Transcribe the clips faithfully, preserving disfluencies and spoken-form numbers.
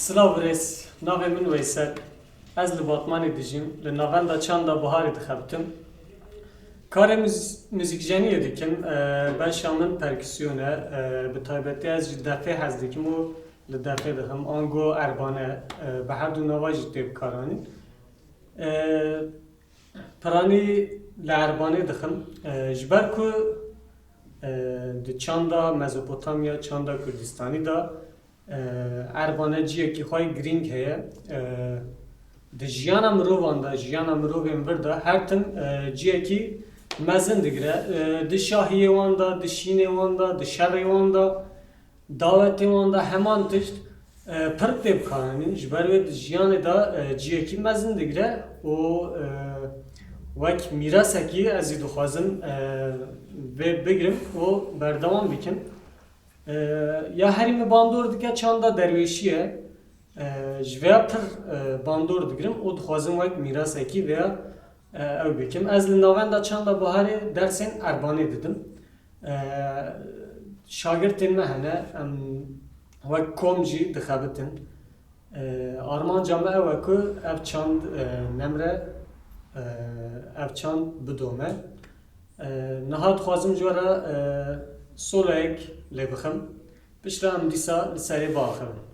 Silav birêz, navê min Weysel. Ez li Batmanê dijîm, li Navenda Çanda Biharê dixebitim. Karê muz-, muzîkjeniyê dikim, e, beşa min perküsyon e, e, bi taybetî ez ji defê hez dikim û li defê dixim, ango erbane, e, bi her du nava jî tê bikaranîn. E, Piranî li erbanê dixim, e, ji ber ku, e, di çanda Mezopotamya, çanda Kurdistanî de, e, erbane ciyekî xwe yê girîng heye. E, di jiyana mirovan de, jiyana mirovên vir de her tim, e, ciyekî mezin digire. E, di şahiyê wan de, di şînê wan de, di şerê wan de, dawetê wan de heman tişt, e, pir tê bikaranîn. Ji ber wê di jiyanê de, e, ciyekî mezin digire û, e, wek mîrasekî ez jî dixwazim, e, vê bigrim û berdewam bikim. E, ya herî min bandor dike çanda derwêşî ye. E, ji vêya pir, e, bandor digirim û dixwazim wek mîrasekî vêya, e, ew bikim. Ez li Navenda Çanda Biharê dersên erbanê didim. E, şagirtên me hene, em wek kom jî dixebitin. E, armanca me ew e ku ev çand, e, nemre, e, ev çand bidome. E, niha dixwazim ji we re, e, soloyek lê bixim. Piştre em dîsa li serê biaxivin.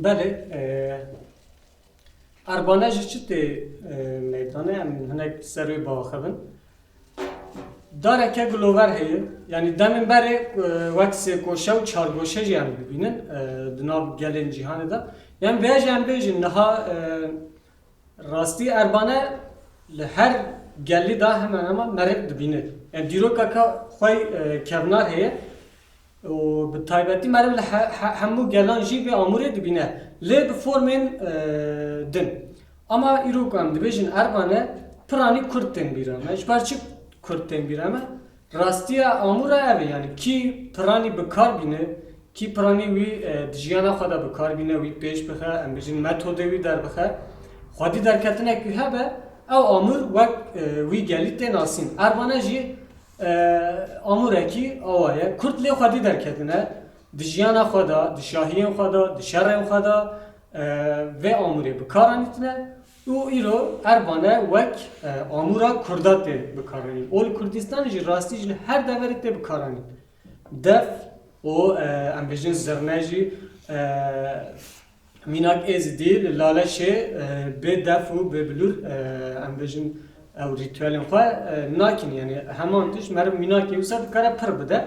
Belê, e, erbane ji çi tê, e, meydanê? Em hinek ser wê biaxivin. Dareke gilover heye. Yanî demên berê, e, wek sêkoşe û çargoşe jî em dibînin, e, di nav gelên cîhanê de. Yanî vêya jî em bêjin niha, e, rastî erbane li her gelî de hemen hemen meriv dibîne. Yanî dîrokeke xwe, e, kevnar heye. Û bi taybetî meriv li he-, he-, hemû gelan jî vê amûrê dibîne. Lê bi formên, e, din. Ama îro ku em dibêjin erbane, piranî kurd tên bîra me. Ji ber çi kurd tên bîra me? Rastiya amûra ev e, yanî kî piranî bi kar bîne, kî piranî wî, e, di jiyana xwe de bi kar bîne, wî pêş bixe, em bêjin metodê wî derbixe, xwedî derketinek wî hebe, ew amûr wek, e, wî gelî tê nasîn. Erbane jî, E, amûrekî awa ye. Kurd lê xwedî derketine. Di jiyana xwe de, di şahiyên xwe de, di şerên xwe de, e, vê amûrê bi kar anîtine û îro erbane wek, e, amûra Kurda tê bikaranîn. Ol Kurdistanê jî rastî jî li her deverê tê bikaranîn. Def û, e, em bêjin zirne jî, e, mînak Êzidî li Laleşê, e, bê def û bê bilûr, e, em bêjin ew rîtuelên xwe, e, nakin, yani heman tişt meriv mînakê wisa dikare pir bide.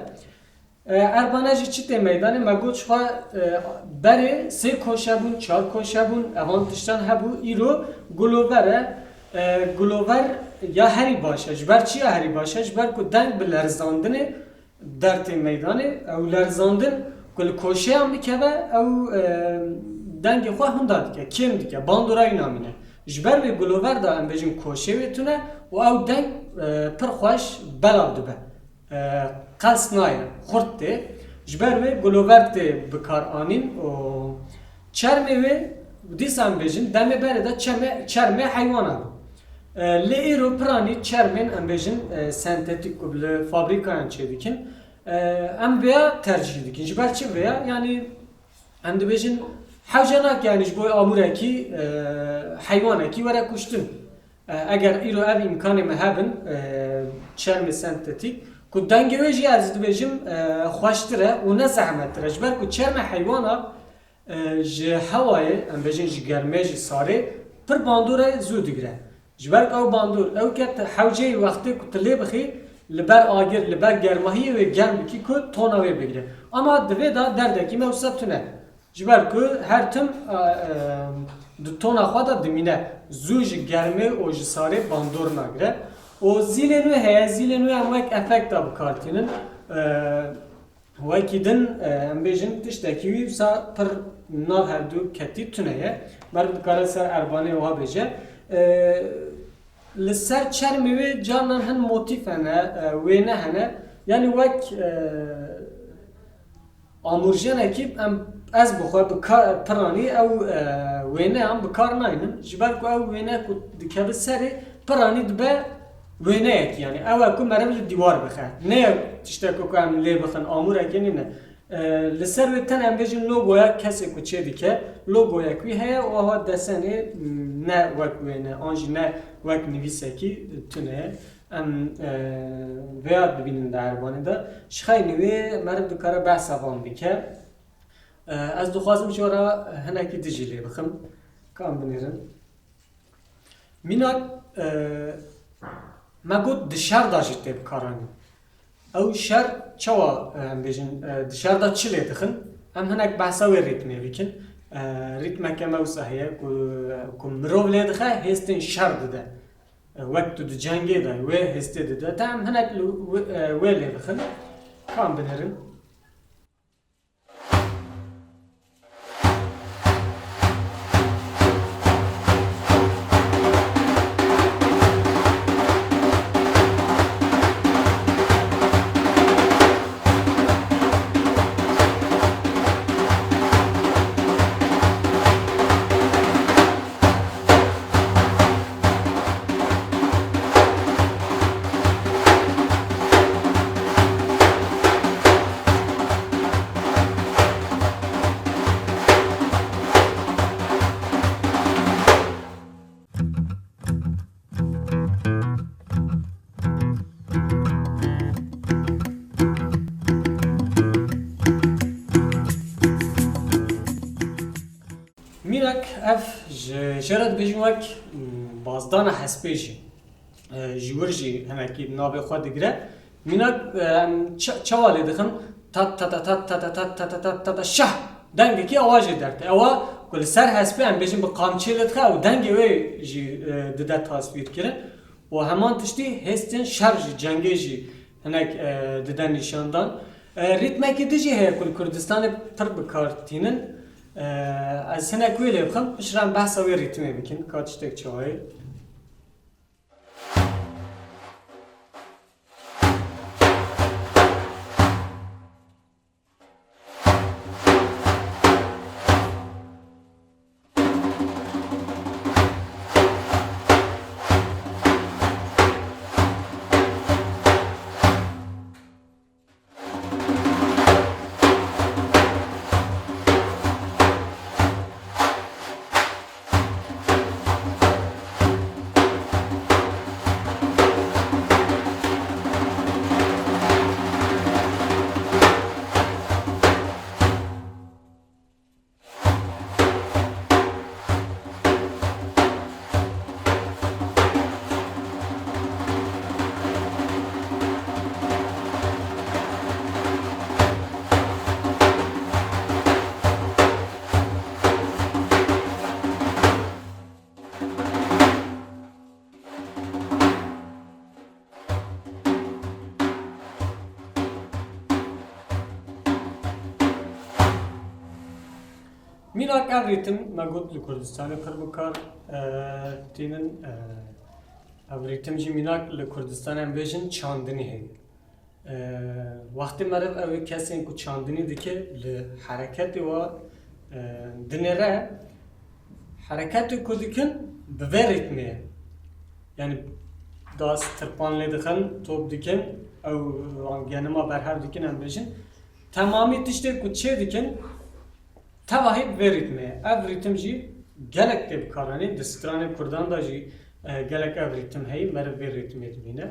E, erbane jî çi tê meydanê? Me got ji xwe, e, berê sê koşe bûn, çar koşe bûn, evan tiştan hebû, îro gulover e. E, gulover ya herî baş e. Ji ber çi ya herî baş e? Ji ber ku deng bi lerzandinê dertê meydanê, ew lerzandin ku li koşeyan bikeve, ew, e, dengê xwe hinda dike, kêm dike, bandora wî namîne. Ji ber vê gulover de em bêjin koşê wê tune û ew deng, e, pir xweş belav dibe. E, qels nayê, xurt tê. Ji ber wê gulover tê bikar anîn û çermê wê, dîsa em bêjin, demê berê de çeme-, çermê heywana bû. E, lê îro piranî çermên, em bêjin, e, sentetîk ku li fabrîkayan çêdikin, e, em vêya tercîh dikin. Ji ber çi vêya? Yanî em dibêjin hewce nake, yanî ji bo amûrekî, e, heywanekî were kuştin. E, eger îro ev îmkanê me hebin, e, çermê sentetîk, ku dengê wê jî ez dibêjim, e, xweştir e û ne zehmettir e. Ji ber ku çermê heywana, e, ji hewayê, em bêjin ji germê, ji sarê, pir bandorê zû digire. Ji ber ku ew bandor, ew ke tu hewceyê wextê ku tu lê bixî, li ber agir, li ber germahiyê wê germ bikî ku tona wê bigire. Ama di vê de derdekî me wisa tune. Ji ber ku her tim, e, e, di tona xwe de dimîne, zû ji germê û ji sarê bandor nagire. Û zîlên wê heye, zîlên wê em wek efekta bi kar tînin. E, wekî din, e, em bêjin tiştekî wî wisa pir nav hevdu ketî tune ye. Meriv dikare ser erbanê wiha bêje. E, li ser çermê wê carinan hin motîf hene, e, wêne hene. Yanî wek, e, amûrjenekî em, ez bi xwe bi ka-, piranî ew, e, wêneyan bi kar naynin. Ji ber ku ew wêne ku dikeve serê, piranî dibe wêneyekî, yanî ew e ku meriv li dîwar bixe. Ne ye tiştek ku em lê bixin, amûrekê nîne. E, li ser wê tenê em bêjin logoya kesê ku çê dike, logoyek wî heye û ewa desenê, m, ne wek wêne, an jî ne wek nivîsekî tune ye. Em, e, vêya dibînin di erbanê de. Ji xeynî wê meriv dikare behsa van bike. E, ez dixwazim ji we re hinekî din jî lê bixim. Ka em binêrin. Mînak, e, me got di şer de jî tê bikaranîn. Ew şer çawa, e, em bêjin, e, di şer de çi lê dixin? Em hinek behsa wê rîtmê bikin. E, rîtmeke me wisa heye ku, ku mirov lê dixe, hêstên şer dide. E, wek tu di cengê de wê hêstê dide. Te em hinek li wê, e, wê lê bixin. Ka em binêrin. Mînak ev ji jê re dibêjin wek, mm, bazdana hespê jî. E, ji wir jî hinekî navê xwe digire. Mînak, e, em ça-, çawa lê dixin? Tat, tat, tat, tat, tat, tat, tat, tat, tat, tat, şah! Dengekî awa jê derte. Ewa ku li ser hespê em bêjin bi qamçiyê lê dixe û dengê wê jî, e, dide tasvîrkirin. Û heman tiştî hêstên şer jî, cengê jî hinek, e, dide nîşandan. E, rîtmekî din jî heye ku li Kurdistanê pir bi kar tînin. E, ez hinek wê lê bixim, piştre em behsa wê rîtmê bikin, ka tiştek çawa ye. Mînak ev rîtim me got li Kurdistanê pir bi kar, e, tînin, e, ev rîtim jî mînak li Kurdistanê em bêjin çandinî heye. E, wextê meriv ew ê kesên ku çandinî dike li hereketê wa, e, dinêre, hereketê ku dikin bi vê rîtmê ye. Yani das tirpan lê dixin, top dikin, ew genima berhev dikin em bêjin. Temamî tiştê ku çê dikin, tevahî bi vê rîtmê ye. Ev rîtim jî gelek tê bikaranîn. Di stranên kurdan de jî, e, gelek ev rîtim heye, meriv vê rîtmê dibîne.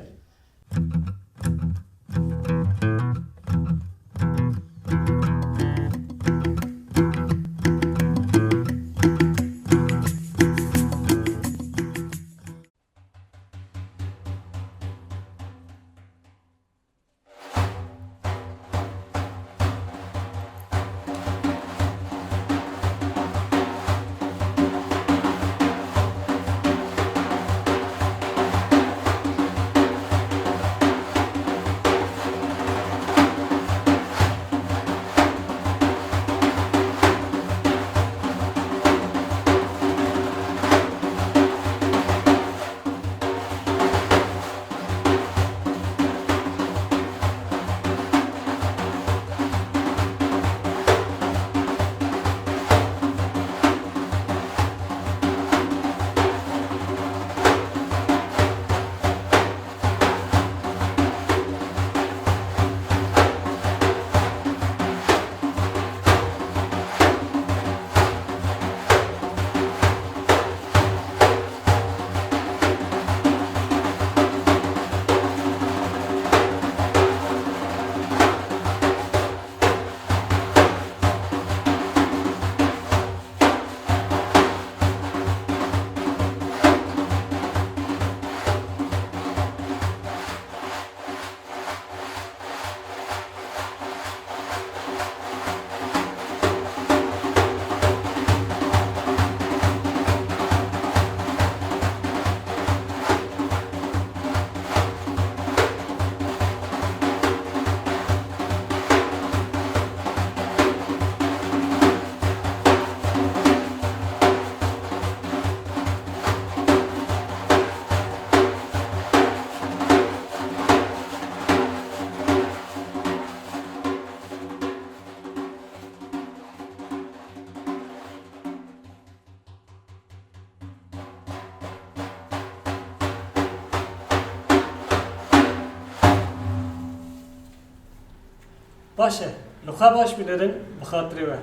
Baş e. Li xwe baş binêrin, bi xatirê we.